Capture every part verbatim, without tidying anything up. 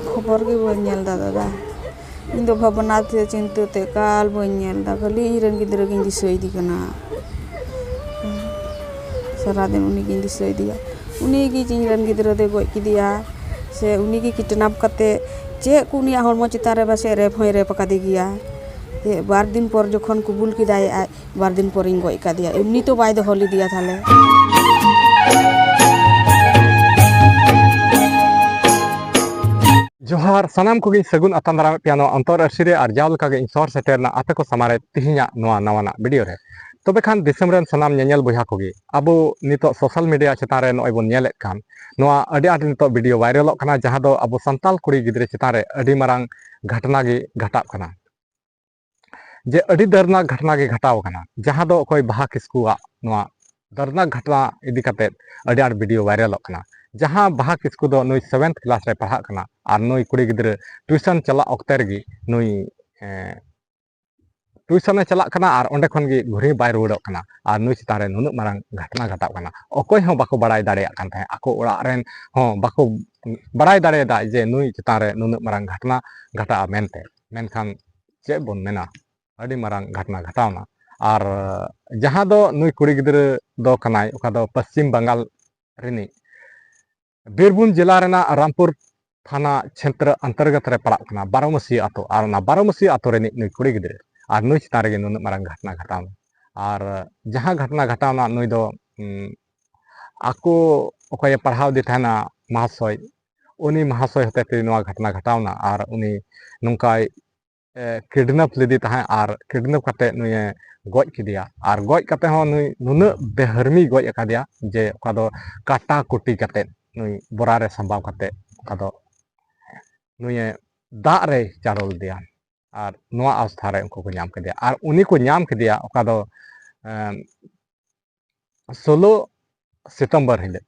ᱠᱷᱚᱵᱚᱨ ᱜᱮ ᱵᱟᱹᱧ ᱧᱮᱞ ᱮᱫᱟ ᱫᱟᱫᱟ᱾ ᱤᱧ ᱫᱚ ᱵᱷᱟᱵᱽᱱᱟ ᱛᱮ ᱪᱤᱱᱛᱟᱹ ᱛᱮ ᱮᱠᱟᱞ ᱵᱟᱹᱧ ᱧᱮᱞ ᱮᱫᱟ, ᱠᱷᱟᱹᱞᱤ ᱤᱧ ᱨᱮᱱ ᱜᱤᱫᱽᱨᱟᱹ ᱜᱤᱧ ᱫᱤᱥᱟᱹᱭᱮᱫᱮ ᱠᱟᱱᱟ᱾ ᱥᱟᱨᱟᱫᱤᱱ ᱩᱱᱤ ᱜᱤᱧ ᱫᱤᱥᱟᱹᱭᱮᱫᱮᱭᱟ᱾ ᱩᱱᱤ ᱜᱮ ᱤᱧ ᱨᱮᱱ ᱜᱤᱫᱽᱨᱟᱹ ᱫᱚᱭ ᱜᱚᱡ ᱠᱮᱫᱮᱭᱟ, ᱥᱮ ᱩᱱᱤ ᱜᱮ ᱠᱤᱰᱱᱟᱯ ᱠᱟᱛᱮ ᱪᱮᱫ ᱠᱚ ᱩᱱᱤᱭᱟᱜ ᱦᱚᱲᱢᱚ ᱪᱮᱛᱟᱱ ᱨᱮ ᱯᱟᱥᱮᱡ ᱨᱮᱯ ᱦᱚᱸᱭ ᱨᱮᱯ ᱟᱠᱟᱫᱮ ᱜᱮᱭᱟ᱾ ᱡᱮ ᱵᱟᱨ ᱫᱤᱱ ᱯᱚᱨ ᱡᱚᱠᱷᱚᱱ ᱠᱩᱵᱩᱞ ᱠᱮᱫᱟᱭ ᱟᱡ, ᱵᱟᱨ ᱫᱤᱱ ᱯᱚᱨᱤᱧ ᱜᱚᱡ ᱠᱟᱫᱮᱭᱟ, ᱮᱢᱱᱤ ᱛᱚ ᱵᱟᱭ ᱫᱚᱦᱚ ᱞᱮᱫᱮᱭᱟ ᱛᱟᱦᱞᱮ᱾ ᱡᱚᱦᱟᱨ, ᱥᱟᱱᱟᱢ ᱠᱚᱜᱮᱧ ᱥᱟᱹᱜᱩᱱ ᱟᱛᱟᱝ ᱫᱟᱨᱟᱢᱮᱫ ᱯᱮᱭᱟ ᱱᱚᱣᱟ ᱚᱱᱛᱚᱨ ᱟᱹᱨᱥᱤ ᱨᱮ, ᱟᱨ ᱡᱟᱣ ᱞᱮᱠᱟᱜᱮ ᱤᱧ ᱥᱚᱦᱚᱨ ᱥᱮᱴᱮᱨ ᱨᱮᱱᱟᱜ ᱟᱯᱮ ᱠᱚ ᱥᱟᱢᱟᱝ ᱨᱮ ᱛᱤᱦᱤᱧᱟᱜ ᱱᱚᱣᱟ ᱱᱟᱣᱟᱱᱟᱜ ᱵᱷᱤᱰᱤᱭᱳ ᱨᱮ᱾ ᱛᱚᱵᱮ ᱠᱷᱟᱱ ᱫᱤᱥᱚᱢ ᱨᱮᱱ ᱥᱟᱱᱟᱢ ᱧᱮᱧᱮᱞ ᱵᱚᱭᱦᱟ ᱠᱚᱜᱮ, ᱟᱵᱚ ᱱᱤᱛᱚᱜ ᱥᱳᱥᱟᱞ ᱢᱤᱰᱤᱭᱟ ᱪᱮᱛᱟᱱ ᱨᱮ ᱱᱚᱜᱼᱚᱭ ᱵᱚᱱ ᱧᱮᱞᱮᱫ ᱠᱟᱱ, ᱱᱚᱣᱟ ᱟᱹᱰᱤ ᱟᱸᱴ ᱱᱤᱛᱚᱜ ᱵᱷᱤᱰᱤᱭᱳ ᱵᱷᱟᱭᱨᱟᱞᱚᱜ ᱠᱟᱱᱟ, ᱡᱟᱦᱟᱸ ᱫᱚ ᱟᱵᱚ ᱥᱟᱱᱛᱟᱲ ᱠᱩᱲᱤ ᱜᱤᱫᱽᱨᱟᱹ ᱪᱮᱛᱟᱱ ᱨᱮ ᱟᱹᱰᱤ ᱢᱟᱨᱟᱝ ᱜᱷᱟᱴᱱᱟ ᱜᱮ ᱜᱷᱟᱴᱟᱜ ᱠᱟᱱᱟ᱾ ᱡᱮ ᱟᱹᱰᱤ ᱫᱟᱨᱱᱟᱠ ᱜᱷᱟᱴᱱᱟ ᱜᱮ ᱜᱷᱟᱴᱟᱣ ᱟᱠᱟᱱᱟ, ᱡᱟᱦᱟᱸ ᱫᱚ ᱚᱠᱚᱭ ᱵᱟᱦᱟ ᱠᱤᱥᱠᱩᱣᱟᱜ ᱱᱚᱣᱟ ᱫᱟᱨᱱᱟᱠ ᱜᱷᱟᱴᱱᱟ ᱤᱫᱤ ᱠᱟᱛᱮᱫ ᱟᱹᱰᱤ ᱟᱸᱴ ᱵᱷᱤᱰᱤᱭᱳ ᱵᱷᱟᱭᱨᱟᱞᱚᱜ ᱠᱟᱱᱟ᱾ ᱡᱟᱦᱟᱸ ᱵᱟᱦᱟ ᱠᱤᱥᱠᱩ ᱫᱚ ᱱᱩᱭ ᱥᱮᱵᱷᱮᱱᱛᱷ ᱠᱞᱟᱥ ᱨᱮ ᱯᱟᱲᱦᱟᱜ ᱠᱟᱱᱟ, ᱟᱨ ᱱᱩᱭ ᱠᱩᱲᱤ ᱜᱤᱫᱽᱨᱟᱹ ᱴᱤᱭᱩᱥᱚᱱ ᱪᱟᱞᱟᱜ ᱚᱠᱛᱮ ᱨᱮᱜᱮ ᱱᱩᱭ, ᱮᱸ, ᱴᱤᱭᱩᱥᱚᱱᱮ ᱪᱟᱞᱟᱜ ᱠᱟᱱᱟ ᱟᱨ ᱚᱸᱰᱮ ᱠᱷᱚᱱ ᱜᱮ ᱜᱷᱩᱨᱤ ᱵᱟᱭ ᱨᱩᱣᱟᱹᱲᱚᱜ ᱠᱟᱱᱟ, ᱟᱨ ᱱᱩᱭ ᱪᱮᱛᱟᱱ ᱨᱮ ᱱᱩᱱᱟᱹᱜ ᱢᱟᱨᱟᱝ ᱜᱷᱟᱴᱱᱟ ᱜᱷᱟᱴᱟᱜ ᱠᱟᱱᱟ᱾ ᱚᱠᱚᱭ ᱦᱚᱸ ᱵᱟᱠᱚ ᱵᱟᱲᱟᱭ ᱫᱟᱲᱮᱭᱟᱜ ᱠᱟᱱ ᱛᱟᱦᱮᱸᱫ, ᱟᱠᱚ ᱚᱲᱟᱜ ᱨᱮᱱ ᱦᱚᱸ ᱵᱟᱠᱚ ᱵᱟᱲᱟᱭ ᱫᱟᱲᱮᱭᱟᱫᱟ ᱡᱮ ᱱᱩᱭ ᱪᱮᱛᱟᱱ ᱨᱮ ᱱᱩᱱᱟᱹᱜ ᱢᱟᱨᱟᱝ ᱜᱷᱟᱴᱱᱟ ᱜᱷᱟᱴᱟᱜᱼᱟ ᱢᱮᱱᱛᱮ᱾ ᱢᱮᱱᱠᱷᱟᱱ ᱪᱮᱫ ᱵᱚᱱ ᱢᱮᱱᱟ, ᱟᱹᱰᱤ ᱢᱟᱨᱟᱝ ᱜᱷᱟᱴᱱᱟ ᱜᱷᱟᱴᱟᱣᱱᱟ᱾ ᱟᱨ ᱡᱟᱦᱟᱸ ᱫᱚ ᱱᱩᱭ ᱠᱩᱲᱤ ᱜᱤᱫᱽᱨᱟᱹ ᱫᱚ ᱠᱟᱱᱟᱭ, ᱚᱠᱟ ᱫᱚ ᱯᱚᱥᱪᱤᱢ ᱵᱟᱝᱜᱟᱞ ᱨᱤᱱᱤᱡ, ᱵᱤᱨᱵᱷᱩᱢ ᱡᱮᱞᱟ ᱨᱮᱱᱟᱜ ᱨᱟᱢᱯᱩᱨ ᱛᱷᱟᱱᱟ ᱪᱷᱮᱛᱨᱚ ᱚᱱᱛᱚᱨᱜᱚᱛ ᱨᱮ ᱯᱟᱲᱟᱜ ᱠᱟᱱᱟ ᱵᱟᱨᱚᱢᱟᱹᱥᱤᱭᱟᱹ ᱟᱛᱳ᱾ ᱟᱨ ᱚᱱᱟ ᱵᱟᱨᱚᱢᱟᱹᱥᱤᱭᱟᱹ ᱟᱛᱳ ᱨᱤᱱᱤᱡ ᱱᱩᱭ ᱠᱩᱲᱤ ᱜᱤᱫᱽᱨᱟᱹ, ᱟᱨ ᱱᱩᱭ ᱪᱮᱛᱟᱱ ᱨᱮᱜᱮ ᱱᱩᱱᱟᱹᱜ ᱢᱟᱨᱟᱝ ᱜᱷᱟᱴᱱᱟ ᱜᱷᱟᱴᱟᱣᱱᱟ᱾ ᱟᱨ ᱡᱟᱦᱟᱸ ᱜᱷᱟᱴᱱᱟ ᱜᱷᱟᱴᱟᱣᱱᱟ, ᱱᱩᱭ ᱫᱚ, ᱩᱸ, ᱟᱠᱚ ᱚᱠᱚᱭᱮ ᱯᱟᱲᱦᱟᱣ ᱤᱫᱤ ᱛᱟᱦᱮᱱᱟ ᱢᱟᱦᱟᱥᱚᱭ, ᱩᱱᱤ ᱢᱟᱦᱟᱥᱚᱭ ᱦᱚᱛᱮᱛᱮ ᱱᱚᱣᱟ ᱜᱷᱟᱴᱱᱟ ᱜᱷᱟᱴᱟᱣᱱᱟ᱾ ᱟᱨ ᱩᱱᱤ ᱱᱚᱝᱠᱟᱭ, ᱮ, ᱠᱤᱰᱱᱟᱯ ᱞᱮᱫᱮ ᱛᱟᱦᱮᱸᱫ, ᱟᱨ ᱠᱤᱰᱱᱟᱯ ᱠᱟᱛᱮ ᱱᱩᱭᱮ ᱜᱚᱡ ᱠᱮᱫᱮᱭᱟ᱾ ᱟᱨ ᱜᱚᱡ ᱠᱟᱛᱮ ᱦᱚᱸ ᱱᱩᱭ ᱱᱩᱱᱟᱹᱜ ᱵᱮᱦᱟᱹᱨᱢᱤᱭ ᱜᱚᱡ ᱟᱠᱟᱫᱮᱭᱟ ᱡᱮ ᱚᱠᱟ ᱫᱚ ᱠᱟᱴᱟ ᱠᱩᱴᱤ ᱠᱟᱛᱮ ᱱᱩᱭ ᱵᱚᱨᱟ ᱨᱮ ᱥᱟᱢᱵᱟᱣ ᱠᱟᱛᱮ ᱚᱠᱟ ᱫᱚ ᱱᱩᱭᱮ ᱫᱟᱜ ᱨᱮᱭ ᱪᱟᱰᱚ ᱞᱮᱫᱮᱭᱟ᱾ ᱟᱨ ᱱᱚᱣᱟ ᱚᱵᱚᱥᱛᱷᱟ ᱨᱮ ᱩᱱᱠᱩ ᱠᱚ ᱧᱟᱢ ᱠᱮᱫᱮᱭᱟ᱾ ᱟᱨ ᱩᱱᱤ ᱠᱚ ᱧᱟᱢ ᱠᱮᱫᱮᱭᱟ ᱚᱠᱟ ᱫᱚ, ᱮᱢ, ᱥᱳᱞᱳ ᱥᱤᱛᱚᱢᱵᱚᱨ ᱦᱤᱞᱳᱜ᱾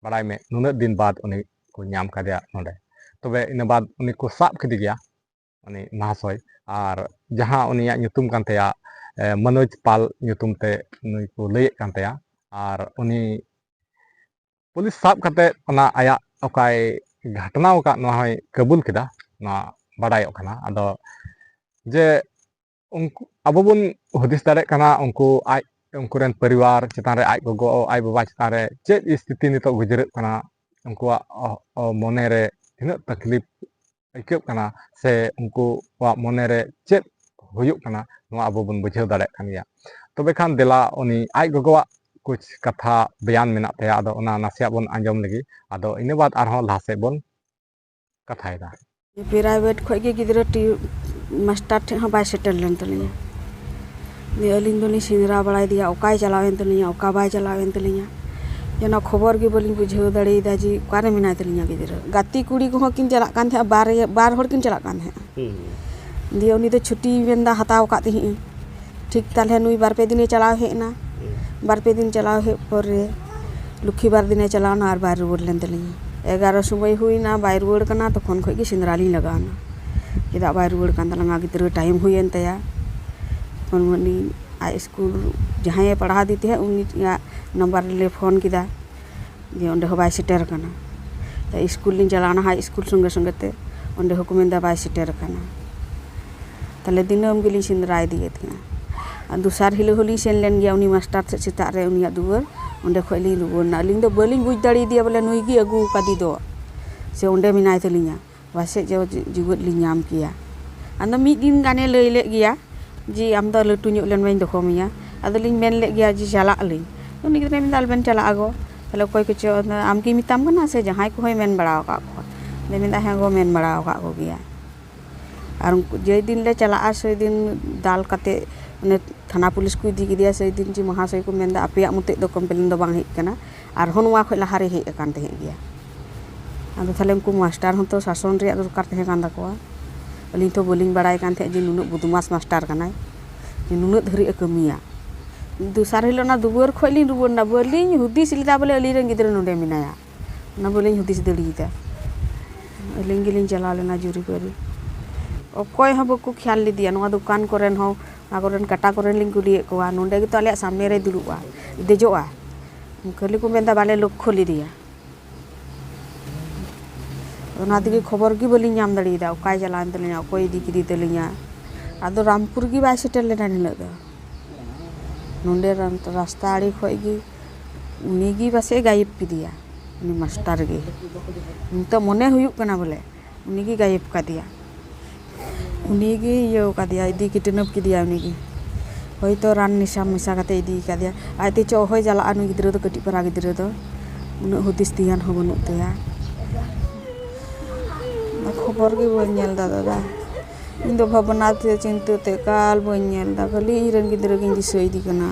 ᱵᱟᱲᱟᱭ ᱢᱮ, ᱱᱩᱱᱟᱹᱜ ᱫᱤᱱ ᱵᱟᱫ ᱩᱱᱤ ᱠᱚ ᱧᱟᱢ ᱠᱟᱫᱮᱭᱟ ᱱᱚᱰᱮ᱾ ᱛᱚᱵᱮ ᱤᱱᱟᱹ ᱵᱟᱫ ᱩᱱᱤ ᱠᱚ ᱥᱟᱵ ᱠᱮᱫᱮ ᱜᱮᱭᱟ, ᱩᱱᱤ ᱢᱟᱦᱟᱥᱚᱭ᱾ ᱟᱨ ᱡᱟᱦᱟᱸ ᱩᱱᱤᱭᱟᱜ ᱧᱩᱛᱩᱢ ᱠᱟᱱ ᱛᱟᱭᱟ, ᱮ, ᱢᱚᱱᱳᱡᱽ ᱯᱟᱞ ᱧᱩᱛᱩᱢ ᱛᱮ ᱱᱩᱭ ᱠᱚ ᱞᱟᱹᱭᱮᱫ ᱠᱟᱱ ᱛᱟᱭᱟ᱾ ᱟᱨ ᱩᱱᱤ ᱯᱩᱞᱤᱥ ᱥᱟᱵ ᱠᱟᱛᱮ ᱚᱱᱟ ᱟᱭᱟᱜ ᱚᱠᱟᱭ ᱜᱷᱟᱴᱱᱟᱣ ᱟᱠᱟᱫ ᱱᱚᱣᱟ ᱦᱚᱸᱭ ᱠᱟᱹᱵᱩᱞ ᱠᱮᱫᱟ, ᱱᱚᱣᱟ ᱵᱟᱰᱟᱭᱚᱜ ᱠᱟᱱᱟ᱾ ᱟᱫᱚ ᱡᱮ ᱩᱱᱠᱩ, ᱟᱵᱚ ᱵᱚᱱ ᱦᱩᱫᱤᱥ ᱫᱟᱲᱮᱭᱟᱜ ᱠᱟᱱᱟ, ᱩᱱᱠᱩ ᱟᱡ, ᱩᱱᱠᱩ ᱨᱮᱱ ᱯᱚᱨᱤᱵᱟᱨ ᱪᱮᱛᱟᱱ ᱨᱮ, ᱟᱡ ᱜᱚᱜᱚ, ᱟᱡ ᱵᱟᱵᱟ ᱪᱮᱛᱟᱱ ᱨᱮ ᱪᱮᱫ ᱥᱛᱷᱤᱛᱤ ᱱᱤᱛᱚᱜ ᱜᱩᱡᱨᱟᱹᱜ ᱠᱟᱱᱟ, ᱩᱱᱠᱩᱣᱟᱜ ᱚ, ᱚ, ᱢᱚᱱᱮ ᱨᱮ ᱛᱤᱱᱟᱹᱜ ᱛᱟᱠᱞᱤᱯ ᱟᱹᱭᱠᱟᱹᱜ ᱠᱟᱱᱟ, ᱥᱮ ᱩᱱᱠᱩᱣᱟᱜ ᱢᱚᱱᱮ ᱨᱮ ᱪᱮᱫ ᱦᱩᱭᱩᱜ ᱠᱟᱱᱟ, ᱱᱚᱣᱟ ᱟᱵᱚ ᱵᱚᱱ ᱵᱩᱡᱷᱟᱹᱣ ᱫᱟᱲᱮᱭᱟᱜ ᱠᱟᱱ ᱜᱮᱭᱟ᱾ ᱛᱚᱵᱮ ᱠᱷᱟᱱ ᱫᱮᱞᱟ, ᱩᱱᱤ ᱟᱡ ᱜᱚᱜᱚᱣᱟᱜ ᱠᱩᱪ ᱠᱟᱛᱷᱟ ᱵᱮᱭᱟᱱ ᱢᱮᱱᱟᱜ ᱛᱟᱭᱟ, ᱟᱫᱚ ᱚᱱᱟ ᱱᱟᱥᱮᱭᱟᱜ ᱵᱚᱱ ᱟᱸᱡᱚᱢ ᱞᱮᱜᱮ, ᱟᱫᱚ ᱤᱱᱟᱹ ᱵᱟᱫ ᱟᱨᱦᱚᱸ ᱞᱟᱦᱟ ᱥᱮᱫ ᱵᱚᱱ ᱠᱟᱛᱷᱟᱭᱮᱫᱟ᱾ ᱯᱨᱟᱭᱵᱷᱮᱴ ᱠᱷᱚᱡ ᱜᱮ ᱜᱤᱫᱽᱨᱟᱹ ᱴᱤ-, ᱢᱟᱥᱴᱟᱨ ᱴᱷᱮᱡ ᱦᱚᱸ ᱵᱟᱭ ᱥᱮᱴᱮᱨ ᱞᱮᱱ ᱛᱟᱹᱞᱤᱧᱟ᱾ ᱫᱤᱭᱮ ᱟᱹᱞᱤᱧ ᱫᱚᱞᱤᱧ ᱥᱮᱸᱫᱽᱨᱟ ᱵᱟᱲᱟᱭᱮᱫᱮᱭᱟ, ᱚᱠᱟᱭ ᱪᱟᱞᱟᱣᱮᱱ ᱛᱟᱹᱞᱤᱧᱟ, ᱚᱠᱟ ᱵᱟᱭ ᱪᱟᱞᱟᱣᱮᱱ ᱛᱟᱹᱞᱤᱧᱟ, ᱡᱮᱱᱚ ᱠᱷᱚᱵᱚᱨ ᱜᱮ ᱵᱟᱹᱞᱤᱧ ᱵᱩᱡᱷᱟᱹᱣ ᱫᱟᱲᱮᱭᱟᱫᱟ ᱡᱮ ᱚᱠᱟᱨᱮ ᱢᱮᱱᱟᱭ ᱛᱟᱹᱞᱤᱧᱟ ᱜᱤᱫᱽᱨᱟᱹ᱾ ᱜᱟᱛᱮ ᱠᱩᱲᱤ ᱠᱚᱦᱚᱸ ᱠᱤᱱ ᱪᱟᱞᱟᱜ ᱠᱟᱱ ᱛᱟᱦᱮᱸᱜᱼᱟ, ᱵᱟᱨ, ᱵᱟᱨ ᱦᱚᱲ ᱠᱤᱱ ᱪᱟᱞᱟᱜ ᱠᱟᱱ ᱛᱟᱦᱮᱸᱜᱼᱟ᱾ ᱦᱩᱸ᱾ ᱫᱤᱭᱮ ᱩᱱᱤ ᱫᱚ ᱪᱷᱩᱴᱤ ᱢᱮᱱᱫᱟ, ᱦᱟᱛᱟᱣ ᱟᱠᱟᱫ ᱛᱟᱦᱮᱸᱜᱼᱟᱹᱧ᱾ ᱴᱷᱤᱠ ᱛᱟᱦᱞᱮ ᱱᱩᱭ ᱵᱟᱨ ᱯᱮ ᱫᱤᱱᱮ ᱪᱟᱞᱟᱣ ᱦᱮᱡ ᱮᱱᱟ᱾ ᱦᱩᱸ᱾ ᱵᱟᱨ ᱯᱮ ᱫᱤᱱ ᱪᱟᱞᱟᱣ ᱦᱮᱡ ᱯᱚᱨᱮ ᱞᱚᱠᱠᱷᱤᱵᱟᱨ ᱫᱤᱱᱮ ᱪᱟᱞᱟᱣ ᱮᱱᱟ ᱟᱨ ᱵᱟᱭ ᱨᱩᱣᱟᱹᱲ ᱞᱮᱱ ᱛᱟᱹᱞᱤᱧᱟ᱾ ᱮᱜᱟᱨᱚ ᱥᱚᱢᱚᱭ ᱦᱩᱭᱱᱟ, ᱵᱟᱭ ᱨᱩᱣᱟᱹᱲ ᱠᱟᱱᱟ, ᱛᱚᱠᱷᱚᱱ ᱠᱷᱚᱡ ᱜᱮ ᱥᱮᱸᱫᱽᱨᱟ ᱞᱤᱧ ᱞᱟᱜᱟᱣ ᱮᱱᱟ᱾ ᱪᱮᱫᱟᱜ ᱵᱟᱭ ᱨᱩᱣᱟᱹᱲ ᱠᱟᱱ ᱛᱟᱞᱟᱝᱟ, ᱜᱤᱫᱽᱨᱟᱹ ᱴᱟᱭᱤᱢ ᱦᱩᱭᱮᱱ ᱛᱟᱭᱟ᱾ ᱛᱚᱠᱷᱚᱱ ᱩᱱᱤ ᱟᱡ ᱥᱠᱩᱞ ᱡᱟᱦᱟᱸᱭᱮ ᱯᱟᱲᱦᱟᱣ ᱫᱮ ᱛᱟᱦᱮᱸᱫ, ᱩᱱᱤᱭᱟᱜ ᱱᱟᱢᱵᱟᱨ ᱨᱮᱞᱮ ᱯᱷᱳᱱ ᱠᱮᱫᱟ᱾ ᱡᱮ ᱚᱸᱰᱮ ᱦᱚᱸ ᱵᱟᱭ ᱥᱮᱴᱮᱨ ᱟᱠᱟᱱᱟ᱾ ᱛᱚ ᱥᱠᱩᱞ ᱞᱤᱧ ᱪᱟᱞᱟᱣᱱᱟ, ᱦᱟᱭ ᱥᱠᱩᱞ ᱥᱚᱸᱜᱮ ᱥᱚᱸᱜᱮ ᱛᱮ ᱚᱸᱰᱮ ᱦᱚᱸᱠᱚ ᱢᱮᱱᱫᱟ ᱵᱟᱭ ᱥᱮᱴᱮᱨ ᱟᱠᱟᱱᱟ᱾ ᱛᱟᱦᱞᱮ ᱫᱤᱱᱟᱹᱢ ᱜᱮᱞᱤᱧ ᱥᱮᱸᱫᱽᱨᱟ ᱤᱫᱤᱭᱮᱫ ᱛᱟᱦᱮᱸᱱᱟ᱾ ᱟᱨ ᱫᱚᱥᱟᱨ ᱦᱤᱞᱳᱜ ᱦᱚᱸᱞᱤᱧ ᱥᱮᱱ ᱞᱮᱱ ᱜᱮᱭᱟ ᱩᱱᱤ ᱢᱟᱥᱴᱟᱨ ᱴᱷᱮᱱ ᱥᱮᱛᱟᱜ ᱨᱮ, ᱩᱱᱤᱭᱟᱜ ᱫᱩᱣᱟᱹᱨ, ᱚᱸᱰᱮ ᱠᱷᱚᱡ ᱞᱤᱧ ᱨᱩᱣᱟᱹᱲ ᱮᱱᱟ᱾ ᱟᱹᱞᱤᱧ ᱫᱚ ᱵᱟᱹᱞᱤᱧ ᱵᱩᱡᱽ ᱫᱟᱲᱮᱭᱟᱫᱮᱭᱟ ᱵᱚᱞᱮ ᱱᱩᱭ ᱜᱮ ᱟᱹᱜᱩ ᱟᱠᱟᱫᱮ ᱫᱚ, ᱥᱮ ᱚᱸᱰᱮ ᱢᱮᱱᱟᱭ ᱛᱟᱹᱞᱤᱧᱟ᱾ ᱯᱟᱥᱮᱡ ᱡᱮ ᱡᱤᱣᱮᱫ ᱞᱤᱧ ᱧᱟᱢ ᱠᱮᱭᱟ᱾ ᱟᱫᱚ ᱢᱤᱫ ᱫᱤᱱ ᱜᱟᱱᱮ ᱞᱟᱹᱭ ᱞᱮᱫ ᱜᱮᱭᱟ ᱡᱮ, "ᱟᱢ ᱫᱚ ᱞᱟᱹᱴᱩ ᱧᱚᱜ ᱞᱮᱱ ᱢᱟᱧ ᱫᱚᱦᱚ ᱢᱮᱭᱟ᱾" ᱟᱫᱚᱞᱤᱧ ᱢᱮᱱ ᱞᱮᱫ ᱜᱮᱭᱟ ᱡᱮ, "ᱪᱟᱞᱟᱜ ᱟᱹᱞᱤᱧ᱾" ᱩᱱᱤ ᱜᱤᱫᱽᱨᱟᱹᱭ ᱢᱮᱱᱫᱟ, "ᱟᱞᱚᱵᱮᱱ ᱪᱟᱞᱟᱜᱼᱟ ᱜᱚ᱾" ᱛᱟᱦᱞᱮ ᱚᱠᱚᱭ ᱠᱚᱪᱚ, "ᱟᱢ ᱜᱮᱭ ᱢᱮᱛᱟᱢ ᱠᱟᱱᱟ ᱥᱮ ᱡᱟᱦᱟᱸᱭ ᱠᱚᱦᱚᱸᱭ ᱢᱮᱱ ᱵᱟᱲᱟ ᱟᱠᱟᱫ ᱠᱚᱣᱟ?" ᱟᱫᱚᱭ ᱢᱮᱱᱫᱟ, "ᱦᱮᱸ ᱜᱚ, ᱢᱮᱱ ᱵᱟᱲᱟ ᱟᱠᱟᱫ ᱠᱚᱜᱮᱭᱟ᱾" ᱟᱨ ᱩᱱᱠᱩ ᱡᱮ ᱫᱤᱱ ᱞᱮ ᱪᱟᱞᱟᱜᱼᱟ, ᱥᱮ ᱫᱤᱱ ᱫᱟᱞ ᱠᱟᱛᱮ ᱚᱱᱮ ᱛᱷᱟᱱᱟ ᱯᱩᱞᱤᱥ ᱠᱚ ᱤᱫᱤ ᱠᱮᱫᱮᱭᱟ, ᱥᱮ ᱫᱤᱱ ᱡᱮ ᱢᱚᱦᱟᱥᱚᱭ ᱠᱚ ᱢᱮᱱᱫᱟ, "ᱟᱯᱮᱭᱟᱜ ᱢᱚᱛᱮᱡ ᱫᱚ ᱠᱚᱢᱯᱞᱮᱱ ᱫᱚ ᱵᱟᱝ ᱦᱮᱡ ᱟᱠᱟᱱᱟ, ᱟᱨᱦᱚᱸ ᱱᱚᱣᱟ ᱠᱷᱚᱡ ᱞᱟᱦᱟᱨᱮ ᱦᱮᱡ ᱟᱠᱟᱱ ᱛᱟᱦᱮᱸᱫ ᱜᱮᱭᱟ᱾" ᱟᱫᱚ ᱛᱟᱦᱞᱮ ᱩᱱᱠᱩ ᱢᱟᱥᱴᱟᱨ ᱦᱚᱸᱛᱚ ᱥᱟᱥᱚᱱ ᱨᱮᱭᱟᱜ ᱫᱚᱨᱠᱟᱨ ᱛᱟᱦᱮᱸ ᱠᱟᱱ ᱛᱟᱠᱚᱣᱟ᱾ ᱟᱹᱞᱤᱧ ᱛᱚ ᱵᱟᱹᱞᱤᱧ ᱵᱟᱲᱟᱭ ᱠᱟᱱ ᱛᱟᱦᱮᱸᱫ ᱡᱮ ᱱᱩᱱᱟᱹᱜ ᱵᱚᱫᱢᱟᱥ ᱢᱟᱥᱴᱟᱨ ᱠᱟᱱᱟᱭ, ᱡᱮ ᱱᱩᱱᱟᱹᱜ ᱫᱷᱟᱹᱨᱤᱡ ᱮ ᱠᱟᱹᱢᱤᱭᱟ᱾ ᱫᱚᱥᱟᱨ ᱦᱤᱞᱳᱜ ᱚᱱᱟ ᱫᱩᱣᱟᱹᱨ ᱠᱷᱚᱡ ᱞᱤᱧ ᱨᱩᱣᱟᱹᱲ ᱮᱱᱟ, ᱵᱟᱹᱞᱤᱧ ᱦᱩᱫᱤᱥ ᱞᱮᱫᱟ ᱵᱚᱞᱮ ᱟᱹᱞᱤᱧ ᱨᱮᱱ ᱜᱤᱫᱽᱨᱟᱹ ᱱᱚᱰᱮ ᱢᱮᱱᱟᱭᱟ, ᱚᱱᱟ ᱵᱟᱹᱞᱤᱧ ᱦᱩᱫᱤᱥ ᱫᱟᱲᱮᱭᱟᱫᱟ᱾ ᱟᱹᱞᱤᱧ ᱜᱮᱞᱤᱧ ᱪᱟᱞᱟᱣ ᱞᱮᱱᱟ ᱡᱩᱨᱤ ᱯᱟᱹᱨᱤ᱾ ᱚᱠᱚᱭ ᱦᱚᱸ ᱵᱟᱠᱚ ᱠᱷᱮᱭᱟᱞ ᱞᱮᱫᱮᱭᱟ᱾ ᱱᱚᱣᱟ ᱫᱚᱠᱟᱱ ᱠᱚᱨᱮᱱ ᱦᱚᱸ, ᱚᱱᱟ ᱠᱚᱨᱮᱱ ᱠᱟᱴᱟ ᱠᱚᱨᱮᱱ ᱞᱤᱧ ᱠᱩᱞᱤᱭᱮᱫ ᱠᱚᱣᱟ, ᱱᱚᱰᱮ ᱜᱮᱛᱚ ᱟᱞᱮᱭᱟᱜ ᱥᱟᱢᱱᱮ ᱨᱮᱭ ᱫᱩᱲᱩᱵᱼᱟ, ᱫᱮᱡᱚᱜᱼᱟ᱾ ᱠᱷᱟᱹᱞᱤ ᱠᱚ ᱢᱮᱱᱫᱟ, "ᱵᱟᱞᱮ ᱞᱚᱠᱠᱷᱚ ᱞᱮᱫᱮᱭᱟ᱾" ᱚᱱᱟ ᱛᱮᱜᱮ ᱠᱷᱚᱵᱚᱨ ᱜᱮ ᱵᱟᱹᱞᱤᱧ ᱧᱟᱢ ᱫᱟᱲᱮᱭᱟᱫᱟ, ᱚᱠᱟᱭ ᱪᱟᱞᱟᱣᱮᱱ ᱛᱟᱹᱞᱤᱧᱟ, ᱚᱠᱚᱭ ᱤᱫᱤ ᱠᱮᱫᱮ ᱛᱟᱹᱞᱤᱧᱟ᱾ ᱟᱫᱚ ᱨᱟᱢᱯᱩᱨ ᱜᱮ ᱵᱟᱭ ᱥᱮᱴᱮᱨ ᱞᱮᱱᱟ ᱮᱱ ᱦᱤᱞᱳᱜ ᱫᱚ᱾ ᱱᱚᱸᱰᱮ ᱨᱟᱱ-, ᱨᱟᱥᱛᱟ ᱟᱲᱮ ᱠᱷᱚᱡ ᱜᱮ ᱩᱱᱤ ᱜᱮ ᱯᱟᱥᱮᱡ ᱜᱟᱭᱮᱵ ᱠᱮᱫᱮᱭᱟ, ᱩᱱᱤ ᱢᱟᱥᱴᱟᱨ ᱜᱮ᱾ ᱱᱤᱛᱚᱜ ᱢᱚᱱᱮ ᱦᱩᱭᱩᱜ ᱠᱟᱱᱟ ᱵᱚᱞᱮ ᱩᱱᱤ ᱜᱮ ᱜᱟᱭᱮᱵ ᱠᱟᱫᱮᱭᱟ, ᱩᱱᱤ ᱜᱮ ᱤᱭᱟᱹ ᱠᱟᱫᱮᱭᱟ, ᱤᱫᱤ ᱠᱤᱰᱱᱮᱯ ᱠᱮᱫᱮᱭᱟ ᱩᱱᱤ ᱜᱮ᱾ ᱦᱳᱭᱛᱳ ᱨᱟᱱ ᱱᱮᱥᱟ ᱢᱮᱥᱟ ᱠᱟᱛᱮ ᱤᱫᱤ ᱠᱟᱫᱮᱭᱟ, ᱟᱡᱛᱮ ᱪᱮᱫ ᱦᱚᱸᱭ ᱪᱟᱞᱟᱜᱼᱟ ᱱᱩᱭ ᱜᱤᱫᱽᱨᱟᱹ ᱫᱚ, ᱠᱟᱹᱴᱤᱡ ᱯᱟᱨᱟ ᱜᱤᱫᱽᱨᱟᱹ ᱫᱚ, ᱩᱱᱟᱹᱜ ᱦᱩᱫᱤᱥ ᱫᱷᱮᱭᱟᱱ ᱦᱚᱸ ᱵᱟᱹᱱᱩᱜ ᱛᱟᱭᱟ᱾ ᱚᱱᱟ ᱠᱷᱚᱵᱚᱨ ᱜᱮ ᱵᱟᱹᱧ ᱧᱮᱞ ᱮᱫᱟ ᱫᱟᱫᱟ᱾ ᱤᱧ ᱫᱚ ᱵᱷᱟᱵᱽᱱᱟ ᱛᱮ, ᱪᱤᱱᱛᱟᱹ ᱛᱮ ᱮᱠᱟᱞ ᱵᱟᱹᱧ ᱧᱮᱞ ᱮᱫᱟ, ᱠᱷᱟᱹᱞᱤ ᱤᱧ ᱨᱮᱱ ᱜᱤᱫᱽᱨᱟᱹ ᱜᱤᱧ ᱫᱤᱥᱟᱹᱭᱮᱫᱮ ᱠᱟᱱᱟ᱾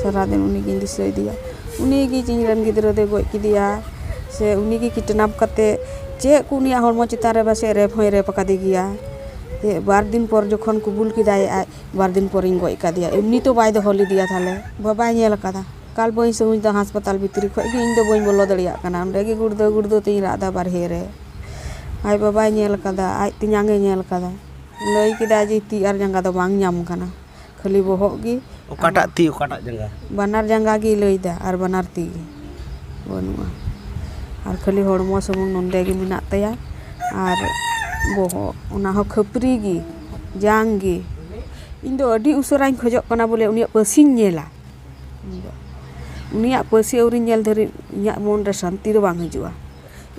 ᱥᱟᱨᱟᱫᱤᱱ ᱩᱱᱤ ᱜᱤᱧ ᱫᱤᱥᱟᱹᱭᱮᱫᱮᱭᱟ᱾ ᱩᱱᱤ ᱜᱮ ᱤᱧ ᱨᱮᱱ ᱜᱤᱫᱽᱨᱟᱹ ᱫᱚᱭ ᱜᱚᱡ ᱠᱮᱫᱮᱭᱟ, ᱥᱮ ᱩᱱᱤ ᱜᱮ ᱠᱤᱰᱱᱟᱯ ᱠᱟᱛᱮ ᱪᱮᱫ ᱠᱚ ᱩᱱᱤᱭᱟᱜ ᱦᱚᱲᱢᱚ ᱪᱮᱛᱟᱱ ᱨᱮ ᱯᱟᱥᱮᱡ ᱨᱮᱯ ᱦᱚᱸᱭ ᱨᱮᱯ ᱟᱠᱟᱫᱮ ᱜᱮᱭᱟ᱾ ᱡᱮ ᱵᱟᱨ ᱫᱤᱱ ᱯᱚᱨ ᱡᱚᱠᱷᱚᱱ ᱠᱩᱵᱩᱞ ᱠᱮᱫᱟᱭ ᱟᱡ, ᱵᱟᱨ ᱫᱤᱱ ᱯᱚᱨᱤᱧ ᱜᱚᱡ ᱠᱟᱫᱮᱭᱟ, ᱮᱢᱱᱤ ᱛᱚ ᱵᱟᱭ ᱫᱚᱦᱚ ᱞᱮᱫᱮᱭᱟ, ᱛᱟᱦᱞᱮ ᱵᱟᱵᱟᱭ ᱧᱮᱞ ᱟᱠᱟᱫᱟ᱾ ᱮᱠᱟᱞ ᱵᱟᱹᱧ ᱥᱚᱢᱩᱡᱽ ᱫᱟ, ᱦᱟᱥᱯᱟᱛᱟᱞ ᱵᱷᱤᱛᱨᱤ ᱠᱷᱚᱡ ᱜᱮ ᱤᱧ ᱫᱚ ᱵᱟᱹᱧ ᱵᱚᱞᱚ ᱫᱟᱲᱮᱭᱟᱜ ᱠᱟᱱᱟ, ᱚᱸᱰᱮ ᱜᱮ ᱜᱩᱲᱫᱟᱹ ᱜᱩᱲᱫᱟᱹ ᱛᱤᱧ ᱨᱟᱜ ᱮᱫᱟ ᱵᱟᱨᱦᱮ ᱨᱮ᱾ ᱟᱡ ᱵᱟᱵᱟᱭ ᱧᱮᱞ ᱟᱠᱟᱫᱟ, ᱟᱡ ᱛᱮᱧᱟᱝ ᱮ ᱧᱮᱞ ᱟᱠᱟᱫᱟ, ᱞᱟᱹᱭ ᱠᱮᱫᱟ ᱡᱮ ᱛᱤ ᱟᱨ ᱡᱟᱸᱜᱟ ᱫᱚ ᱵᱟᱝ ᱧᱟᱢ ᱠᱟᱱᱟ, ᱠᱷᱟᱹᱞᱤ ᱵᱚᱦᱚᱜ ᱜᱮ᱾ ᱚᱠᱟᱴᱟᱜ ᱛᱤ, ᱚᱠᱟᱴᱟᱜ ᱡᱟᱸᱜᱟ? ᱵᱟᱱᱟᱨ ᱡᱟᱸᱜᱟ ᱜᱮ ᱞᱟᱹᱭᱫᱟ ᱟᱨ ᱵᱟᱱᱟᱨ ᱛᱤ ᱜᱮ ᱵᱟᱹᱱᱩᱜᱼᱟ, ᱟᱨ ᱠᱷᱟᱹᱞᱤ ᱦᱚᱲᱢᱚ ᱥᱩᱢᱩᱝ ᱱᱚᱸᱰᱮ ᱜᱮ ᱢᱮᱱᱟᱜ ᱛᱟᱭᱟ, ᱟᱨ ᱵᱚᱦᱚᱜ ᱚᱱᱟ ᱦᱚᱸ ᱠᱷᱟᱹᱯᱨᱤ ᱜᱮ, ᱡᱟᱝ ᱜᱮ᱾ ᱤᱧ ᱫᱚ ᱟᱹᱰᱤ ᱩᱥᱟᱹᱨᱟᱧ ᱠᱷᱚᱡᱚᱜ ᱠᱟᱱᱟ ᱵᱚᱞᱮ ᱩᱱᱤᱭᱟᱜ ᱯᱟᱹᱥᱤᱧ ᱧᱮᱞᱟ᱾ ᱤᱧ ᱫᱚ ᱩᱱᱤᱭᱟᱜ ᱯᱟᱹᱥᱤ ᱟᱹᱣᱨᱤᱧ ᱧᱮᱞ ᱫᱷᱟᱹᱨᱤᱡ ᱤᱧᱟᱹᱜ ᱢᱚᱱ ᱨᱮ ᱥᱟᱱᱛᱤ ᱫᱚ ᱵᱟᱝ ᱦᱤᱡᱩᱜᱼᱟ᱾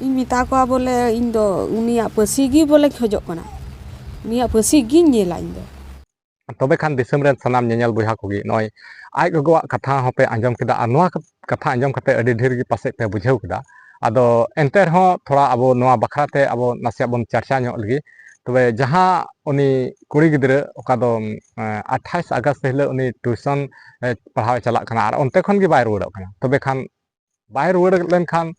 ᱤᱧ ᱢᱮᱛᱟ ᱠᱚᱣᱟ ᱵᱚᱞᱮ ᱤᱧ ᱫᱚ ᱩᱱᱤᱭᱟᱜ ᱯᱟᱹᱥᱤ ᱜᱮ ᱵᱚᱞᱮᱧ ᱠᱷᱚᱡᱚᱜ ᱠᱟᱱᱟ, ᱩᱱᱤᱭᱟᱜ ᱯᱟᱹᱥᱤ ᱜᱤᱧ ᱧᱮᱞᱟ ᱤᱧ ᱫᱚ᱾ ᱛᱚᱵᱮ ᱠᱷᱟᱱ ᱫᱤᱥᱚᱢ ᱨᱮᱱ ᱥᱟᱱᱟᱢ ᱧᱮᱧᱮᱞ ᱵᱚᱭᱦᱟ ᱠᱚᱜᱮ ᱱᱚᱜᱼᱚᱭ ᱟᱡ ᱜᱚᱜᱚᱣᱟᱜ ᱠᱟᱛᱷᱟ ᱦᱚᱸᱯᱮ ᱟᱸᱡᱚᱢ ᱠᱮᱫᱟ, ᱟᱨ ᱱᱚᱣᱟ ᱠᱟᱛᱷᱟ ᱟᱸᱡᱚᱢ ᱠᱟᱛᱮ ᱟᱹᱰᱤ ᱰᱷᱮᱨ ᱜᱮ ᱯᱟᱥᱮᱡ ᱯᱮ ᱵᱩᱡᱷᱟᱹᱣ ᱠᱮᱫᱟ᱾ ᱟᱫᱚ ᱮᱱᱛᱮ ᱨᱮᱦᱚᱸ ᱛᱷᱚᱲᱟ ᱟᱵᱚ ᱱᱚᱣᱟ ᱵᱟᱠᱷᱨᱟ ᱛᱮ ᱟᱵᱚ ᱱᱟᱥᱮᱭᱟᱜ ᱵᱚᱱ ᱪᱟᱨᱪᱟ ᱧᱚᱜ ᱞᱮᱜᱮ᱾ ᱛᱚᱵᱮ ᱡᱟᱦᱟᱸ ᱩᱱᱤ ᱠᱩᱲᱤ ᱜᱤᱫᱽᱨᱟᱹ ᱚᱠᱟ ᱫᱚ, ᱮᱸ, ᱟᱴᱷᱟᱥ ᱟᱜᱚᱥᱴ ᱦᱤᱞᱳᱜ ᱩᱱᱤ ᱴᱤᱭᱩᱥᱚᱱ, ᱮ, ᱯᱟᱲᱦᱟᱣ ᱮ ᱪᱟᱞᱟᱜ ᱠᱟᱱᱟ ᱟᱨ ᱚᱱᱛᱮ ᱠᱷᱚᱱ ᱜᱮ ᱵᱟᱭ ᱨᱩᱣᱟᱹᱲᱚᱜ ᱠᱟᱱᱟ, ᱛᱚᱵᱮ ᱠᱷᱟᱱ ᱵᱟᱭ ᱨᱩᱣᱟᱹᱲ ᱞᱮᱱᱠᱷᱟᱱ,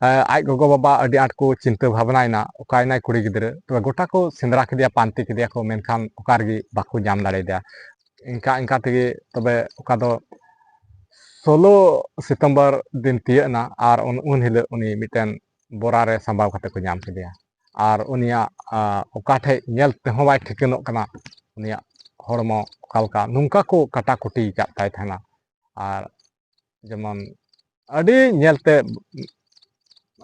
ᱮ, ᱟᱡ ᱜᱚᱜᱚ ᱵᱟᱵᱟ ᱟᱹᱰᱤ ᱟᱸᱴ ᱠᱚ ᱪᱤᱱᱛᱟᱹ ᱵᱷᱟᱵᱽᱱᱟᱭᱮᱱᱟ, ᱚᱠᱟᱭᱮᱱᱟᱭ ᱠᱩᱲᱤ ᱜᱤᱫᱽᱨᱟᱹ? ᱛᱚᱵᱮ ᱜᱚᱴᱟ ᱠᱚ ᱥᱮᱸᱫᱽᱨᱟ ᱠᱮᱫᱮᱭᱟ, ᱯᱟᱱᱛᱮ ᱠᱮᱫᱮᱭᱟ ᱠᱚ, ᱢᱮᱱᱠᱷᱟᱱ ᱚᱠᱟ ᱨᱮᱜᱮ ᱵᱟᱠᱚ ᱧᱟᱢ ᱫᱟᱲᱮᱭᱟᱫᱮᱭᱟ᱾ ᱤᱱᱠᱟ ᱤᱱᱠᱟ ᱛᱮᱜᱮ ᱛᱚᱵᱮ ᱚᱠᱟ ᱫᱚ ᱥᱳᱞᱳ ᱥᱤᱛᱚᱢᱵᱚᱨ ᱫᱤᱱ ᱛᱤᱭᱟᱹᱜ ᱮᱱᱟ, ᱟᱨ ᱩᱱ, ᱩᱱ ᱦᱤᱞᱳᱜ ᱩᱱᱤ ᱢᱤᱫᱴᱮᱱ ᱵᱚᱨᱟ ᱨᱮ ᱥᱟᱢᱵᱟᱣ ᱠᱟᱛᱮ ᱠᱚ ᱧᱟᱢ ᱠᱮᱫᱮᱭᱟ᱾ ᱟᱨ ᱩᱱᱤᱭᱟᱜ, ᱟ, ᱚᱠᱟ ᱴᱷᱮᱡ ᱧᱮᱞ ᱛᱮᱦᱚᱸ ᱵᱟᱭ ᱴᱷᱤᱠᱟᱹᱱᱚᱜ ᱠᱟᱱᱟ, ᱩᱱᱤᱭᱟᱜ ᱦᱚᱲᱢᱚ ᱚᱠᱟ ᱞᱮᱠᱟ, ᱱᱚᱝᱠᱟ ᱠᱚ ᱠᱟᱴᱟ ᱠᱩᱴᱤ ᱟᱠᱟᱫ ᱛᱟᱭ ᱛᱟᱦᱮᱱᱟ᱾ ᱟᱨ ᱡᱮᱢᱚᱱ ᱟᱹᱰᱤ ᱧᱮᱞᱛᱮ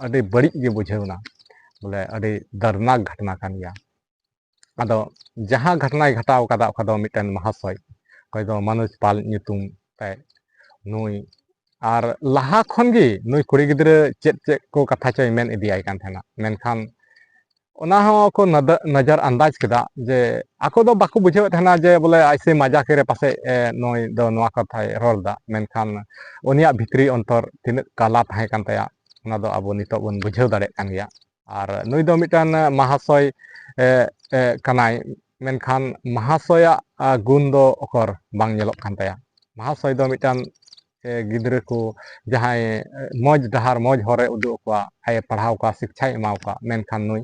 ᱟᱹᱰᱤ ᱵᱟᱹᱲᱤᱡ ᱜᱮ ᱵᱩᱡᱷᱟᱹᱣ ᱮᱱᱟ᱾ ᱵᱚᱞᱮ, ᱟᱹᱰᱤ ᱫᱟᱨᱱᱟᱠ ᱜᱷᱚᱴᱱᱟ ᱠᱟᱱ ᱜᱮᱭᱟ᱾ ᱟᱫᱚ ᱡᱟᱦᱟᱸ ᱜᱷᱚᱴᱱᱟᱭ ᱜᱷᱚᱴᱟᱣ ᱠᱟᱫᱟ, ᱚᱠᱟ ᱫᱚ ᱢᱤᱫᱴᱮᱱ ᱢᱟᱦᱟᱥᱚᱭ, ᱚᱠᱚᱭ ᱫᱚ ᱢᱚᱱᱳᱡᱽ ᱯᱟᱞ ᱧᱩᱛᱩᱢ ᱛᱟᱭ, ᱱᱩᱭ, ᱟᱨ ᱞᱟᱦᱟ ᱠᱷᱚᱱ ᱜᱮ ᱱᱩᱭ ᱠᱩᱲᱤ ᱜᱤᱫᱽᱨᱟᱹ ᱪᱮᱫ ᱪᱮᱫ ᱠᱚ ᱠᱟᱛᱷᱟ ᱪᱚᱭ ᱢᱮᱱ ᱤᱫᱤᱭᱟᱭ ᱠᱟᱱ ᱛᱟᱦᱮᱱᱟ, ᱢᱮᱱᱠᱷᱟᱱ ᱚᱱᱟ ᱦᱚᱸ ᱠᱚ ᱱᱟᱫ-, ᱱᱚᱡᱚᱨ ᱟᱱᱫᱟᱡᱽ ᱠᱮᱫᱟ ᱡᱮ ᱟᱠᱚ ᱫᱚ ᱵᱟᱠᱚ ᱵᱩᱡᱷᱟᱹᱣᱮᱫ ᱛᱟᱦᱮᱱᱟ ᱡᱮ ᱵᱚᱞᱮ ᱟᱭᱥᱮ ᱢᱟᱡᱟᱠ ᱨᱮ ᱯᱟᱥᱮᱡ, ᱮ, ᱱᱩᱭ ᱫᱚ ᱱᱚᱣᱟ ᱠᱟᱛᱷᱟᱭ ᱨᱚᱲ ᱮᱫᱟ, ᱢᱮᱱᱠᱷᱟᱱ ᱩᱱᱤᱭᱟᱜ ᱵᱷᱤᱛᱨᱤ ᱚᱱᱛᱚᱨ ᱛᱤᱱᱟᱹᱜ ᱠᱟᱞᱟ ᱛᱟᱦᱮᱸ ᱠᱟᱱ ᱛᱟᱭᱟ, ᱚᱱᱟ ᱫᱚ ᱟᱵᱚ ᱱᱤᱛᱚᱜ ᱵᱚᱱ ᱵᱩᱡᱷᱟᱹᱣ ᱫᱟᱲᱮᱭᱟᱜ ᱠᱟᱱ ᱜᱮᱭᱟ᱾ ᱟᱨ ᱱᱩᱭ ᱫᱚ ᱢᱤᱫᱴᱟᱝ ᱢᱟᱦᱟᱥᱚᱭ, ᱮ, ᱮ, ᱠᱟᱱᱟᱭ, ᱢᱮᱱᱠᱷᱟᱱ ᱢᱟᱦᱟᱥᱚᱭᱟᱜ, ᱟ, ᱜᱩᱱ ᱫᱚ ᱚᱠᱚᱨ ᱵᱟᱝ ᱧᱮᱞᱚᱜ ᱠᱟᱱ ᱛᱟᱭᱟ᱾ ᱢᱟᱦᱟᱥᱚᱭ ᱫᱚ ᱢᱤᱫᱴᱟᱝ, ᱮ, ᱜᱤᱫᱽᱨᱟᱹ ᱠᱚ ᱡᱟᱦᱟᱸᱭ, ᱮ, ᱢᱚᱡᱽ ᱰᱟᱦᱟᱨ, ᱢᱚᱡᱽ ᱦᱚᱨᱮ ᱩᱫᱩᱜ ᱟᱠᱚᱣᱟ, ᱟᱡ ᱮ ᱯᱟᱲᱦᱟᱣ ᱠᱚᱣᱟ, ᱥᱤᱠᱪᱷᱟᱭ ᱮᱢᱟ ᱠᱚᱣᱟ, ᱢᱮᱱᱠᱷᱟᱱ ᱱᱩᱭ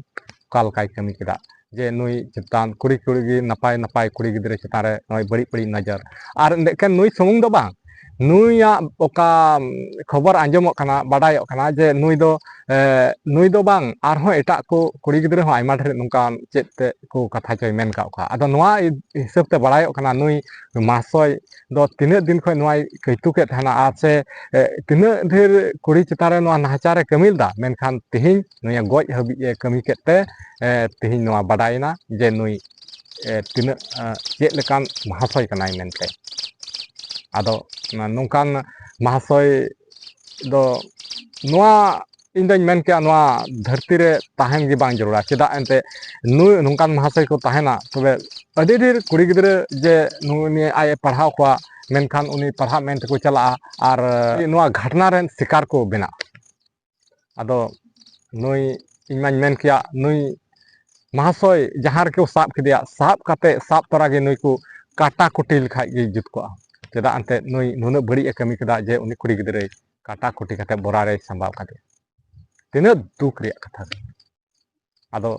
ᱚᱠᱟ ᱞᱮᱠᱟᱭ ᱠᱟᱹᱢᱤ ᱠᱮᱫᱟ? ᱡᱮ ᱱᱩᱭ ᱪᱮᱛᱟᱱ ᱠᱩᱲᱤ, ᱠᱩᱲᱤ ᱜᱮ ᱱᱟᱯᱟᱭ ᱱᱟᱯᱟᱭ ᱠᱩᱲᱤ ᱜᱤᱫᱽᱨᱟᱹ ᱪᱮᱛᱟᱱ ᱨᱮ ᱱᱚᱜᱼᱚᱭ ᱵᱟᱹᱲᱤᱡ ᱵᱟᱹᱲᱤᱡ ᱱᱚᱡᱚᱨ᱾ ᱟᱨ ᱮᱠᱷᱮᱱ ᱱᱩᱭ ᱥᱩᱢᱩᱝ ᱫᱚ ᱵᱟᱝ, ᱱᱩᱭᱟᱜ ᱚᱠᱟ, ᱩᱢ, ᱠᱷᱚᱵᱚᱨ ᱟᱸᱡᱚᱢᱚᱜ ᱠᱟᱱᱟ, ᱵᱟᱰᱟᱭᱚᱜ ᱠᱟᱱᱟ ᱡᱮ ᱱᱩᱭ ᱫᱚ, ᱮ, ᱱᱩᱭ ᱫᱚ ᱵᱟᱝ, ᱟᱨᱦᱚᱸ ᱮᱴᱟᱜ ᱠᱚ ᱠᱩᱲᱤ ᱜᱤᱫᱽᱨᱟᱹ ᱦᱚᱸ ᱟᱭᱢᱟ ᱰᱷᱮᱨ ᱱᱚᱝᱠᱟᱱ ᱪᱮᱫ ᱛᱮ ᱠᱚ ᱠᱟᱛᱷᱟ ᱪᱚᱭ ᱢᱮᱱ ᱠᱟᱜ ᱠᱚᱣᱟ᱾ ᱟᱫᱚ ᱱᱚᱣᱟ ᱦᱤᱥᱟᱹᱵ ᱛᱮ ᱵᱟᱲᱟᱭᱚᱜ ᱠᱟᱱᱟ, ᱱᱩᱭ ᱢᱟᱦᱟᱥᱚᱭ ᱫᱚ ᱛᱤᱱᱟᱹᱜ ᱫᱤᱱ ᱠᱷᱚᱱ ᱱᱚᱣᱟᱭ ᱠᱟᱹᱭᱛᱩ ᱠᱮᱫ ᱛᱟᱦᱮᱱᱟ, ᱟᱨ ᱥᱮ, ᱮ, ᱛᱤᱱᱟᱹᱜ ᱰᱷᱮᱨ ᱠᱩᱲᱤ ᱪᱮᱛᱟᱱ ᱨᱮ ᱱᱚᱣᱟ ᱱᱟᱦᱟᱪᱟᱨ ᱮ ᱠᱟᱹᱢᱤ ᱞᱮᱫᱟ, ᱢᱮᱱᱠᱷᱟᱱ ᱛᱮᱦᱮᱧ ᱱᱩᱭᱮ ᱜᱚᱡ ᱦᱟᱹᱵᱤᱡ ᱮ ᱠᱟᱹᱢᱤ ᱠᱮᱫ ᱛᱮ, ᱮ, ᱛᱮᱦᱮᱧ ᱱᱚᱣᱟ ᱵᱟᱰᱟᱭᱮᱱᱟ ᱡᱮ ᱱᱩᱭ, ᱮ, ᱛᱤᱱᱟᱹᱜ, ᱮ, ᱪᱮᱫ ᱞᱮᱠᱟᱱ ᱢᱟᱦᱟᱥᱚᱭ ᱠᱟᱱᱟᱭ ᱢᱮᱱᱛᱮ᱾ ᱟᱫᱚ ᱱᱚᱝᱠᱟᱱ ᱢᱟᱦᱟᱥᱚᱭ ᱫᱚ ᱱᱚᱣᱟ ᱤᱧ ᱫᱚᱧ ᱢᱮᱱ ᱠᱮᱭᱟ, ᱱᱚᱣᱟ ᱫᱷᱟᱹᱨᱛᱤ ᱨᱮ ᱛᱟᱦᱮᱱ ᱜᱮ ᱵᱟᱝ ᱡᱟᱹᱨᱩᱲᱟ᱾ ᱪᱮᱫᱟᱜ ᱮᱱᱛᱮ ᱱᱩᱭ ᱱᱚᱝᱠᱟᱱ ᱢᱟᱦᱟᱥᱚᱭ ᱠᱚ ᱛᱟᱦᱮᱱᱟ, ᱛᱚᱵᱮ ᱟᱹᱰᱤ ᱰᱷᱮᱨ ᱠᱩᱲᱤ ᱜᱤᱫᱽᱨᱟᱹ ᱡᱮ ᱱᱩᱭ ᱟᱡ ᱮ ᱯᱟᱲᱦᱟᱣ ᱠᱚᱣᱟ, ᱢᱮᱱᱠᱷᱟᱱ ᱩᱱᱤ ᱯᱟᱲᱦᱟᱜ ᱢᱮᱱ ᱛᱮᱠᱚ ᱪᱟᱞᱟᱜᱼᱟ ᱟᱨ ᱱᱚᱣᱟ ᱜᱷᱟᱴᱱᱟ ᱨᱮᱱ ᱥᱤᱠᱟᱨ ᱠᱚ ᱵᱮᱱᱟᱜᱼᱟ᱾ ᱟᱫᱚ ᱱᱩᱭ, ᱤᱧ ᱢᱟᱧ ᱢᱮᱱ ᱠᱮᱭᱟ, ᱱᱩᱭ ᱢᱟᱦᱟᱥᱚᱭ ᱡᱟᱦᱟᱸ ᱨᱮᱠᱚ ᱥᱟᱵ ᱠᱮᱫᱮᱭᱟ, ᱥᱟᱵ ᱠᱟᱛᱮ ᱥᱟᱵ ᱛᱚᱨᱟ ᱜᱮ ᱱᱩᱭ ᱠᱚ ᱠᱟᱴᱟ ᱠᱩᱴᱤ ᱞᱮᱠᱷᱟᱡ ᱜᱮ ᱡᱩᱛ ᱠᱚᱜᱼᱟ᱾ ᱪᱮᱫᱟᱜ ᱮᱱᱛᱮ ᱱᱩᱭ ᱱᱩᱱᱟᱹᱜ ᱵᱟᱹᱲᱤᱡ ᱮ ᱠᱟᱹᱢᱤ ᱠᱮᱫᱟ ᱡᱮ ᱩᱱᱤ ᱠᱩᱲᱤ ᱜᱤᱫᱽᱨᱟᱹᱭ ᱠᱟᱴᱟ ᱠᱩᱴᱤ ᱠᱟᱛᱮ ᱵᱚᱨᱟ ᱨᱮᱭ ᱥᱟᱢᱵᱟᱣ ᱠᱟᱫᱮᱭᱟ᱾ ᱛᱤᱱᱟᱹᱜ ᱫᱩᱠ ᱨᱮᱭᱟᱜ ᱠᱟᱛᱷᱟ ᱠᱟᱱᱟ᱾ ᱟᱫᱚ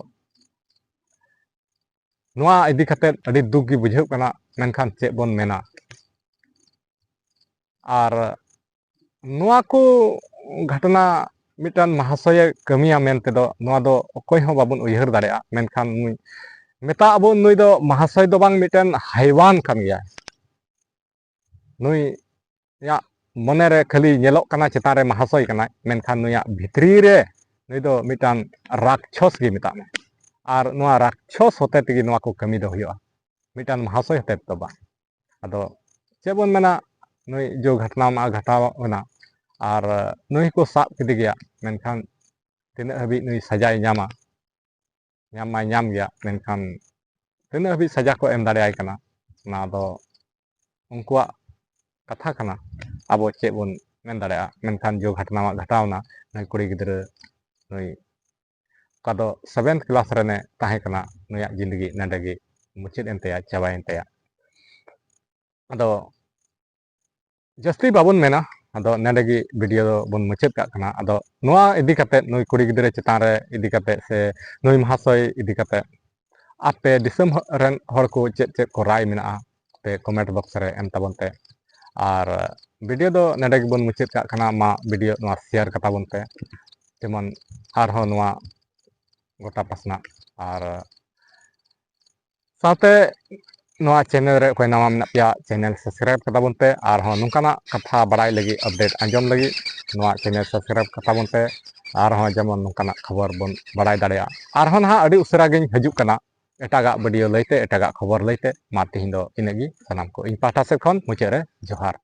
ᱱᱚᱣᱟ ᱤᱫᱤ ᱠᱟᱛᱮ ᱟᱹᱰᱤ ᱫᱩᱠ ᱜᱮ ᱵᱩᱡᱷᱟᱹᱜ ᱠᱟᱱᱟ, ᱢᱮᱱᱠᱷᱟᱱ ᱪᱮᱫ ᱵᱚᱱ ᱢᱮᱱᱟ? ᱟᱨ ᱱᱚᱣᱟ ᱠᱚ ᱜᱷᱚᱴᱚᱱᱟ ᱢᱤᱫᱴᱟᱝ ᱢᱟᱦᱟᱥᱚᱭᱮ ᱠᱟᱹᱢᱤᱭᱟ ᱢᱮᱱᱛᱮ ᱫᱚ ᱱᱚᱣᱟ ᱫᱚ ᱚᱠᱚᱭ ᱦᱚᱸ ᱵᱟᱵᱚᱱ ᱩᱭᱦᱟᱹᱨ ᱫᱟᱲᱮᱭᱟᱜᱼᱟ᱾ ᱢᱮᱱᱠᱷᱟᱱ ᱱᱩᱭ, ᱢᱮᱛᱟᱜ ᱵᱚᱱ, ᱱᱩᱭ ᱫᱚ ᱢᱟᱦᱟᱥᱚᱭ ᱫᱚ ᱵᱟᱝ, ᱢᱤᱫᱴᱟᱝ ᱦᱟᱭᱣᱟᱱ ᱠᱟᱱ ᱜᱮᱭᱟᱭ᱾ ᱱᱩᱭᱟᱜ ᱢᱚᱱᱮᱨᱮ ᱠᱷᱟᱹᱞᱤ ᱧᱮᱞᱚᱜ ᱠᱟᱱᱟ ᱪᱮᱛᱟᱱ ᱨᱮ ᱢᱟᱦᱟᱥᱚᱭ ᱠᱟᱱᱟᱭ, ᱢᱮᱱᱠᱷᱟᱱ ᱱᱩᱭᱟᱜ ᱵᱷᱤᱛᱨᱤ ᱨᱮ ᱱᱩᱭ ᱫᱚ ᱢᱤᱫᱴᱟᱝ ᱨᱟᱠᱪᱷᱚᱥ ᱜᱮ ᱢᱮᱛᱟᱜ ᱢᱮ᱾ ᱟᱨ ᱱᱚᱣᱟ ᱨᱟᱠᱪᱷᱚᱥ ᱦᱚᱛᱮ ᱛᱮᱜᱮ ᱱᱚᱣᱟ ᱠᱚ ᱠᱟᱹᱢᱤ ᱫᱚ ᱦᱩᱭᱩᱜᱼᱟ, ᱢᱤᱫᱴᱟᱝ ᱢᱟᱦᱟᱥᱚᱭ ᱦᱚᱛᱮ ᱛᱮᱫᱚ ᱵᱟᱝ᱾ ᱟᱫᱚ ᱪᱮᱫ ᱵᱚᱱ ᱢᱮᱱᱟ, ᱱᱩᱭ ᱡᱚ ᱜᱷᱟᱴᱱᱟ ᱢᱟ ᱜᱷᱟᱴᱟᱣ ᱮᱱᱟ, ᱟᱨ ᱱᱩᱭ ᱦᱚᱸᱠᱚ ᱥᱟᱵ ᱠᱮᱫᱮ ᱜᱮᱭᱟ, ᱢᱮᱱᱠᱷᱟᱱ ᱛᱤᱱᱟᱹᱜ ᱦᱟᱹᱵᱤᱡ ᱱᱩᱭ ᱥᱟᱡᱟᱭ ᱧᱟᱢᱟ, ᱧᱟᱢ ᱢᱟᱭ ᱧᱟᱢ ᱜᱮᱭᱟ, ᱢᱮᱱᱠᱷᱟᱱ ᱛᱤᱱᱟᱹᱜ ᱦᱟᱹᱵᱤᱡ ᱥᱟᱡᱟ ᱠᱚ ᱮᱢ ᱫᱟᱲᱮᱭᱟᱭ ᱠᱟᱱᱟ, ᱚᱱᱟ ᱫᱚ ᱩᱱᱠᱩᱣᱟᱜ ᱠᱟᱛᱷᱟ ᱠᱟᱱᱟ᱾ ᱟᱵᱚ ᱪᱮᱫ ᱵᱚᱱ ᱢᱮᱱ ᱫᱟᱲᱮᱭᱟᱜᱼᱟ, ᱢᱮᱱᱠᱷᱟᱱ ᱡᱚ ᱜᱷᱟᱴᱱᱟᱣᱟᱜ ᱜᱷᱟᱴᱟᱣᱱᱟ, ᱱᱩᱭ ᱠᱩᱲᱤ ᱜᱤᱫᱽᱨᱟᱹ, ᱱᱩᱭ ᱚᱠᱟ ᱫᱚ ᱥᱮᱵᱷᱮᱱᱛᱷ ᱠᱞᱟᱥ ᱨᱮᱱᱮ ᱛᱟᱦᱮᱸ ᱠᱟᱱᱟ, ᱱᱩᱭᱟᱜ ᱡᱤᱱᱫᱮᱜᱤ ᱱᱚᱸᱰᱮ ᱜᱮ ᱢᱩᱪᱟᱹᱫ ᱮᱱ ᱛᱟᱭᱟ, ᱪᱟᱵᱟᱭᱮᱱ ᱛᱟᱭᱟ᱾ ᱟᱫᱚ ᱡᱟᱹᱥᱛᱤ ᱵᱟᱵᱚᱱ ᱢᱮᱱᱟ, ᱟᱫᱚ ᱱᱚᱸᱰᱮ ᱜᱮ ᱵᱷᱤᱰᱤᱭᱳ ᱫᱚ ᱵᱚᱱ ᱢᱩᱪᱟᱹᱫ ᱠᱟᱜ ᱠᱟᱱᱟ᱾ ᱟᱫᱚ ᱱᱚᱣᱟ ᱤᱫᱤ ᱠᱟᱛᱮ, ᱱᱩᱭ ᱠᱩᱲᱤ ᱜᱤᱫᱽᱨᱟᱹ ᱪᱮᱛᱟᱱ ᱨᱮ ᱤᱫᱤ ᱠᱟᱛᱮ ᱥᱮ ᱱᱩᱭ ᱢᱟᱦᱟᱥᱚᱭ ᱤᱫᱤ ᱠᱟᱛᱮ ᱟᱯᱮ ᱫᱤᱥᱚᱢ ᱨᱮᱱ ᱦᱚᱲ ᱠᱚ ᱪᱮᱫ ᱪᱮᱫ ᱠᱚ ᱨᱟᱭ ᱢᱮᱱᱟᱜᱼᱟ, ᱯᱮ ᱠᱚᱢᱮᱱᱴ ᱵᱚᱠᱥ ᱨᱮ ᱮᱢ ᱛᱟᱵᱚᱱ ᱯᱮ᱾ ᱟᱨ ᱵᱷᱤᱰᱤᱭᱳ ᱫᱚ ᱱᱚᱸᱰᱮ ᱜᱮᱵᱚᱱ ᱢᱩᱪᱟᱹᱫ ᱠᱟᱜ ᱠᱟᱱᱟ᱾ ᱢᱟ ᱵᱷᱤᱰᱤᱭᱳ ᱱᱚᱣᱟ ᱥᱮᱭᱟᱨ ᱠᱟᱛᱟ ᱵᱚᱱ ᱯᱮ, ᱡᱮᱢᱚᱱ ᱟᱨᱦᱚᱸ ᱱᱚᱣᱟ ᱜᱚᱴᱟ ᱯᱟᱥᱱᱟᱜ᱾ ᱟᱨ ᱥᱟᱶᱛᱮ ᱱᱚᱣᱟ ᱪᱮᱱᱮᱞ ᱨᱮ ᱚᱠᱚᱭ ᱱᱟᱣᱟ ᱢᱮᱱᱟᱜ ᱯᱮᱭᱟ, ᱪᱮᱱᱮᱞ ᱥᱟᱵᱥᱠᱨᱟᱭᱤᱵ ᱠᱟᱛᱟ ᱵᱚᱱ ᱯᱮ᱾ ᱟᱨᱦᱚᱸ ᱱᱚᱝᱠᱟᱱᱟᱜ ᱠᱟᱛᱷᱟ ᱵᱟᱲᱟᱭ ᱞᱟᱹᱜᱤᱫ, ᱟᱯᱰᱮᱴ ᱟᱸᱡᱚᱢ ᱞᱟᱹᱜᱤᱫ ᱱᱚᱣᱟ ᱪᱮᱱᱮᱞ ᱥᱟᱵᱥᱠᱨᱟᱭᱤᱵ ᱠᱟᱛᱟ ᱵᱚᱱ ᱯᱮ᱾ ᱟᱨᱦᱚᱸ ᱡᱮᱢᱚᱱ ᱱᱚᱝᱠᱟᱱᱟᱜ ᱠᱷᱚᱵᱚᱨ ᱵᱚᱱ ᱵᱟᱲᱟᱭ ᱫᱟᱲᱮᱭᱟᱜᱼᱟ᱾ ᱟᱨᱦᱚᱸ ᱱᱟᱦᱟᱜ ᱟᱹᱰᱤ ᱩᱥᱟᱹᱨᱟ ᱜᱤᱧ ᱦᱤᱡᱩᱜ ᱠᱟᱱᱟ ᱮᱴᱟᱜᱟᱜ ᱵᱷᱤᱰᱤᱭᱳ ᱞᱟᱹᱭᱛᱮ, ᱮᱴᱟᱜᱟᱜ ᱠᱷᱚᱵᱚᱨ ᱞᱟᱹᱭᱛᱮ᱾ ᱢᱟ ᱛᱮᱦᱮᱧ ᱫᱚ ᱤᱱᱟᱹᱜ ᱜᱮ ᱥᱟᱱᱟᱢ ᱠᱚ᱾ ᱤᱧ ᱯᱟᱦᱴᱟ ᱥᱮᱫ ᱠᱷᱚᱱ ᱢᱩᱪᱟᱹᱫ ᱨᱮ ᱡᱚᱦᱟᱨ᱾